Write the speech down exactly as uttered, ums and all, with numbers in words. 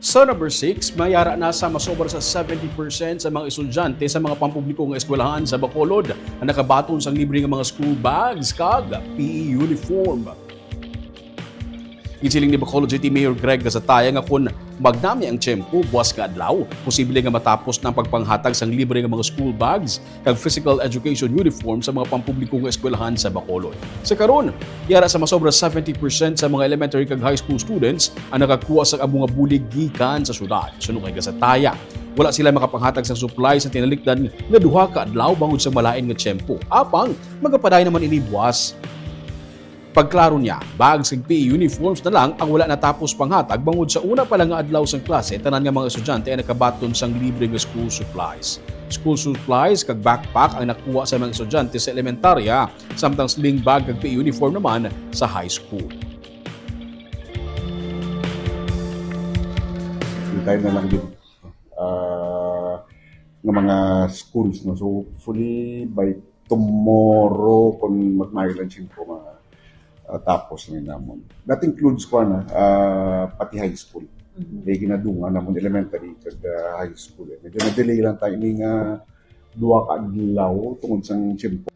Sa number six, may ara na sa masobra sa seventy percent sa mga estudyante sa mga pampubliko nga eskwelahan sa Bacolod ang nakabaton sang libre nga mga school bags kag P E uniform. Ginsiling ni Bacolod City Mayor Greg Gazataya nga kon magnami ang tiyempo buwas nga adlaw, posible nga matapos na ang pagpanghatag sang libre nga mga school bags kag physical education uniform sa mga pampubliko nga eskwelahan sa Bacolod. Sa karon, yara sa masobra seventy percent sa mga elementary kag high school students ang nakakuha sang amo nga bulig gikan sa syudad. Suno kay Gazataya, wala sila makapanghatag sang supply sa tinalikdan nga duha ka adlaw bangod sa malain nga tiyempo. Apang, magapadayon naman ini buwas. Pagklaro niya, bags kag P E uniforms na lang ang wala natapos panghatag bangod sa una pa lang nga adlaw sang klase, tanan nga mga estudyante ang nakabaton sang libre nga school supplies. School supplies kag backpack ang nakuha sa mga estudyante sa elementarya, samtang sling bag kag P E uniform naman sa high school. Hintay na lang din, ah, nga mga schools, no? So, hopefully, by tomorrow, kung magmayo lang siya ko, mga, ah, tapos na namon. That includes ko na, ah, pati high school. Mhm. Kay ginadungan namon elementary kag, ah, high school, eh. Medyo na-delay lang tayo ini nga duha ka adlaw tungod sang tiyempo.